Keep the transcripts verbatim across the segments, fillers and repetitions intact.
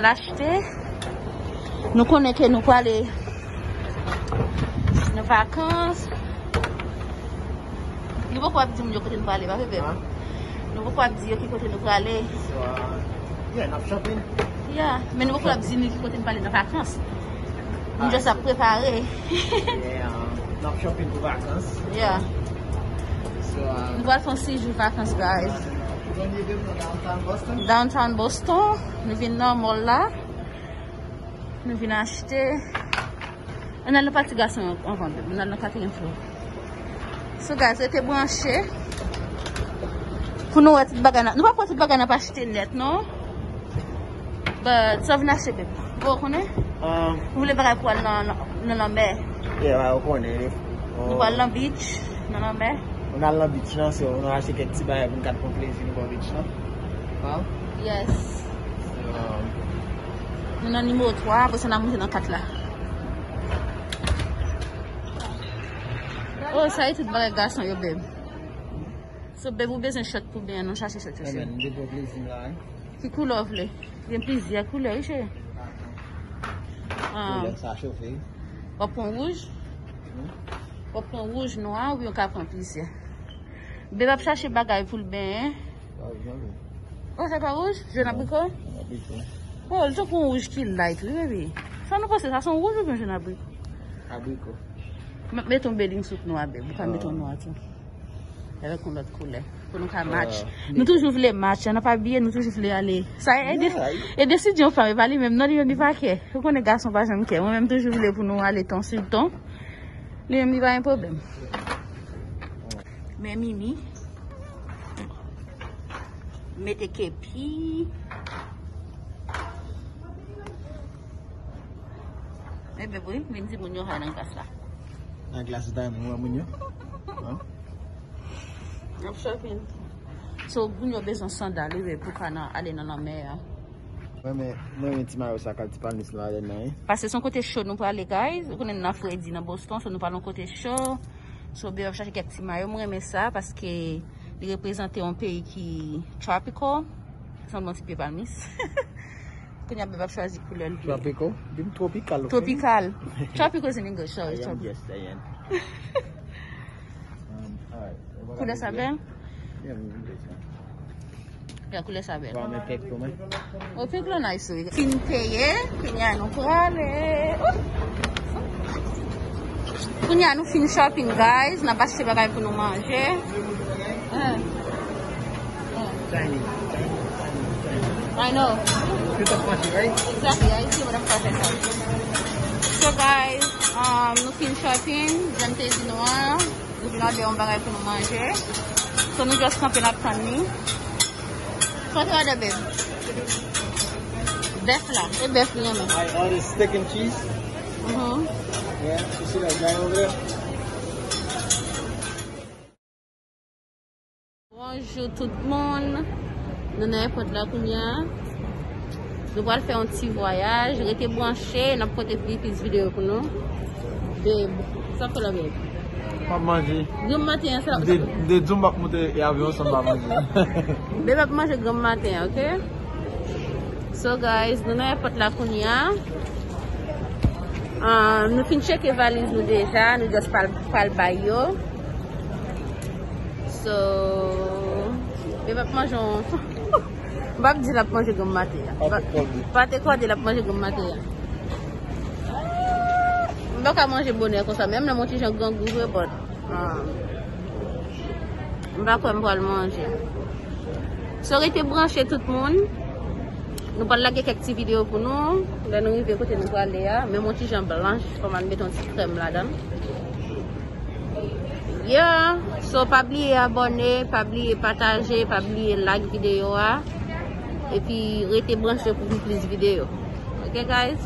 L achte. Nou konnen ke nou prale nan vakans. Nou poko ap di moun yo kote nou prale, pa vre, beb? Hein? Nou poko ap di yo ki kote nou prale. So, uh, yeah, n ap shopping. Yeah, men nou poko ap di nou ki kote nou prale nan vakans. Nou just ap prepare. Yeah, um, n ap shopping pou vakans. Yeah. So, uh, nou pral fè yon sijou vakans, guys. Downtown Boston. Downtown Boston. Nou vin nan mall la. Nou vin achte. Ann al nan pati gason yo anvan, ann al nan katriyèm flo. So guys, rete branche pou nou wè tout bagay nan. Nou pa pran tout bagay nan pa achte nèt, non. But sa vin achte, beb. Bon, ou konnen? Um, nou vle bagay pou al nan, nan, nan lanmè. Yeah, ou konnen. Nou pral nan beach, nan lanmè. Nou al nan beach lan, so nou achte kèk ti bagay pou nou ka pran plezi nou bò beach lan. Hein? Yes. So, um, nou nan nimewo twa, apre sa n a moute nan kat la. Oh, sa e tout bagay gason yo, beb. So, beb, ou bezwen short pou benyen, nou chache short yo, cheri. Ki koulè w vle? Gen plizyè koulè, wi, cheri. Ah. Koulè sa chofe. W ap pran wouj? Hmm? W ap pran wouj, nwa, oubyen w ka pran plizyè. Beb ap chache bagay pou l benyen. Oh, sa pa wouj? Jòn abriko? Abriko. Oh, li tankou yon wouj ki light, wi, baby. Sa nou panse, sa se yon wouj oubyen jòn abriko? Abriko. M ap mete yon beling sou nwa, beb. Ou ka mete yon nwa tou. Avèk yon lòt koulè. Pou nou ka match. Nou toujou vle match, an pa bliye, nou toujou vle ale. Sa e, e desizyon fanm, e pa li menm, non, li menm, li pa kè. Ou konnen gason pa janm kè. Mwen menm, toujou vle pou nou ale ton sou ton. Li menm, li pa gen pwoblèm. Men Mimi mete kepi. Men bebe, wi, vin di moun yo hi nan klas la. Nan klas la, nou wè moun yo. Hein? N ap shopping. So, moun yo bezwen sandal, wi, pou ka nan, ale nan lanmè a. Mwen, men, mwen, men ti mayo sa, kal ti palmis la, ladan nan, wi. Paske se yon kote cho nou prale, guys. Ou konnen n nan fredi nan Boston, so nou prale yon kote cho. So, bebe ap chache kèk ti mayo. Mwen renmen sa, paske li reprezante yon peyi ki tropical. Sanble yon ti pye palmis. Kounye a, bebe ap chwazi koulè l vle. Tropical? Di m tropical, ok? Tropical. Tropical is in English, sorry. I am just saying. Um, alright. Koulè sa bèl? Yeah, m vle sa. Ya, koulè sa bèl. Bon, men pink pou mwen. Oh, pink lan nice, wi. Fin peye, kounye a nou prale. Oh! Kounye a nou fin shopping, guys. N ap achte bagay pou nou manje. Ah. Ah. Chinese, Chinese, Chinese, Chinese. I know. You talk French, right? Exactly, I see what I'm talking about. So, guys, um, nou fin shopping, jan m te di nou an. Nou vin òdè yon bagay pou nou manje. So, nou just kanpe n ap tann li. Sa w te òdè, babe? Bèf la. E bèf li renmen. I order steak and cheese. Mhm. Yeah, you see that guy over there? Bonjou tout moun. Nou nan èpòt la kounye a. Nou pral fè yon ti vwayaj. Rete branche, n ap pote plis videyo pou nou. Babe, sa w fè la, babe? M ap manje. Granm maten an, sa. M te, m te di w m p ap monte avyon san m pa manje. Babe ap manje granm maten an, ok? So, guys, nou nan èpòt la kounye a. Ah, nou fin tcheke valiz nou deja, nou just pral, pral bay yo. So, babe ap manje yon M p ap di l ap manje granm maten an. Pate kòde. Pate kòde l ap manje granm maten an. M pa ka manje bonè konsa, menm lè m yon ti jan grangou vre, but, ah, m pa kwè m pral manje. So, rete branche tout moun. Nou pral lage kèk ti videyo pou nou. Lè nou rive kote nou prale a, menm yon ti jan blanch, fò m al mete yon ti krèm ladan. Yeah, so pa bliye abòne, pa bliye pataje, pa bliye like videyo a. Epi rete branche pou pi plis videyo. Ok, guys?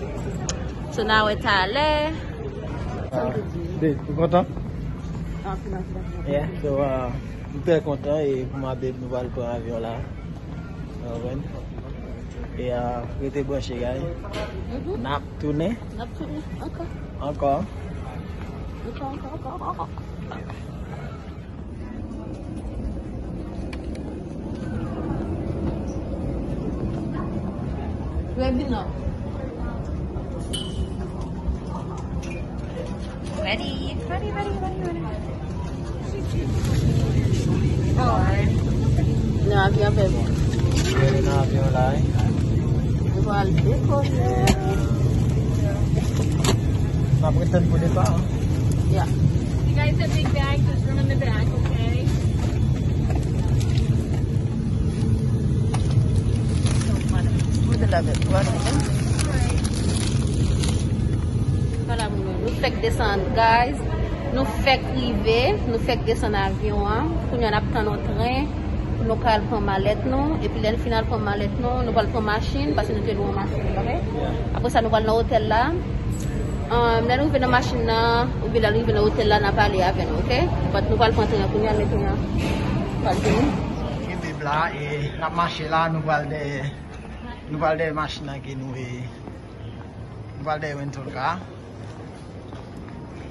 So, n a wè talè. Ah, babe, ou kontan? Yeah, so, uh, m trè kontan e pou m a babe nou pral pran avyon la. Ou konprann? E, ah, rete branche, guys. Mhm. N ap tounen. N ap tounen ankò. Ankò. Ankò, ankò, ankò, ankò, ankò. Ready, ready, ready, ready, ready. Nan avyon avè mwen. Nan avyon la, wi. Nou pral dekote. N ap ret tann pou depa, hein. Yeah. You guys have big bags, there's room in the back, okay? Mwen te lave twal, hein. Voilà, nou fèk desann, guys. Nou fèk rive, nou fèk desann avyon an. Kounye a n ap tann yon tren pou nou ka al pran malèt nou. Epi lè n fin al pran malèt nou, nou pral pran machin, paske nou te lwe yon machin, ok? Apre sa, nou pral nan otèl la. Um, lè nou rive nan machin nan, oubyen lè nou rive nan otèl la, n a pale avè nou, ok? But nou pral pran tren an kounye a, men tren an pral vini. Gen bib la, e n ap mache la, nou pral dèyè, nou pral dèyè machin nan ke nou, e, nou pral dèyè rental car.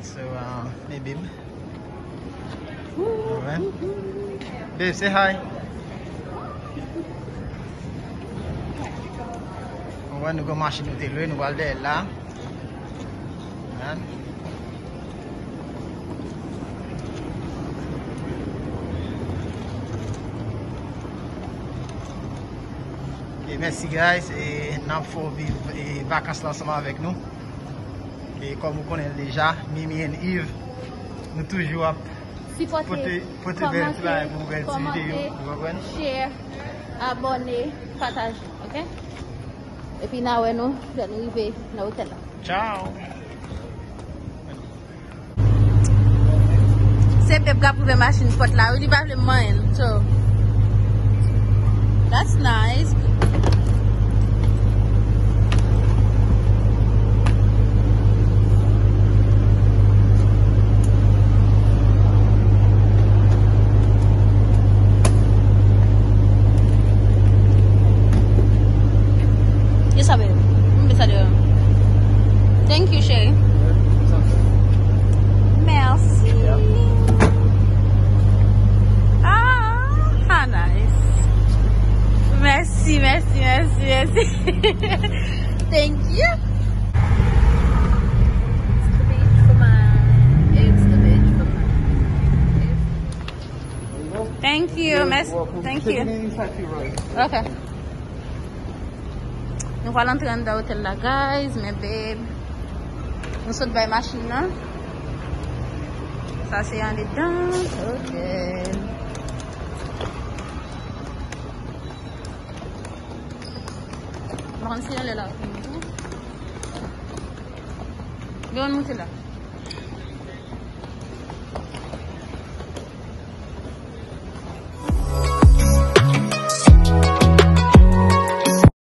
So, uh, men bib. Alright. Babe, say hi. Alright, nou gen machin nou te lwe, nou pral dèyè la. Alright. Ok, mèsi guys, e n ap fè w viv, e, vakans la ansanm avèk nou. E kòm ou konnen l deja, Mimi and Eve, nou toujou ap pote, pote bèl ti bagay pou bèl ti videyo, ou konprann? Share, abòne, pataje, ok? Epi n a wè nou lè nou rive nan otèl la. Ciao! Se Beb k ap ouvè machin pòt la, wi, li pa vle m manyen l. So, that's nice. Yes, I will. Let me tell you. Thank you, Shay. Merci. Ah, how nice. Merci, merci, merci, merci. Thank you. It's the beach for mine. It's the beach for mine. Thank you. Merci. Thank you. Ok. Nou pral antre anndan otèl la, guys, men babe. Nou sot bay machin nan. Sa se andedan. Ok. M pa konn si anlè la. Gen yon moute la.